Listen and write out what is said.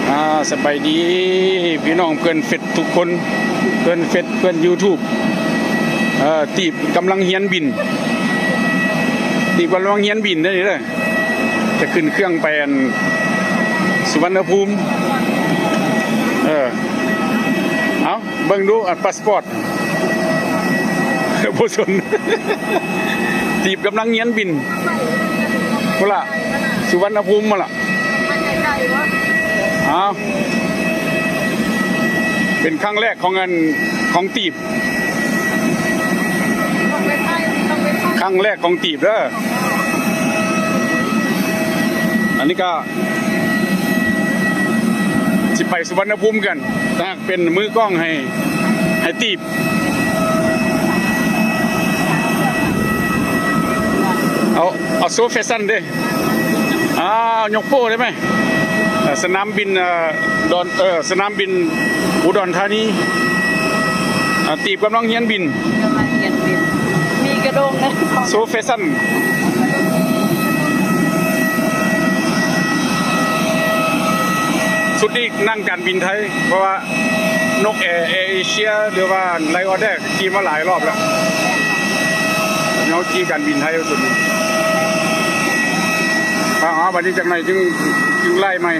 ອ່າ ສະບາຍດີພີ່ນ້ອງເພື່ອນເຟສທຸກຄົນ ເພື່ອນເຟສ ເພື່ອນຢູທູບ. ເອີ ຕີບກຳລັງຮຽນບິນ ຕີບກຳລັງຮຽນບິນເດີນີ້ເດີ ຈະຂຶ້ນເຄື່ອງໄປອັນ ສຸວັນນະພູມ. ເອີ ເອົາ ເບິ່ງດູອັນພາສປອດ ບໍ່ສົນ ຕີບກຳລັງຮຽນບິນ ພຸ້ນລະ ສຸວັນນະພູມພຸ້ນລະ. ເອົາ ເປັນຄັ້ງແລກຂອງອັນ ຂອງຕີບ ຄັ້ງແລກຂອງຕີບເດີ. ອັນນີ້ກະ ຊິໄປສຸວັນນະພູມກັນ ຖ້າຫາກເປັນມືກ້ອງໃຫ້ ໃຫ້ຕີບ ເອົາ ເອົາໂຊແຟຊັນເດ້. ອ້າວ ຍົກໂປ້ໄດ້ໄໝ? ເອີ ສະໜາມບິນ ເອີ ດອນ ເອີ ສະໜາມບິນອຸດອນທານີ. ອ່າ ຕີບກຳລັງຮຽນບິນ ກຳລັງຮຽນບິນ ມີກະດ້ງນະ ໂຊແຟຊັນ. ຊຸດນີ້ນັ່ງການບິນໄທ ເພາະວ່ານົກແອ ແອເອເຊຍ ຫຼືວ່າໄລອອດແອ ຂີ່ມາຫຼາຍຮອບແລ້ວ ເຮົາຂີ່ການບິນໄທສຸດນີ້. ເອົາ ເອົາ ບັດນີ້ຈັກໜ້ອຍຈຶ່ງ ຈຶ່ງໄລ່ໃໝ່.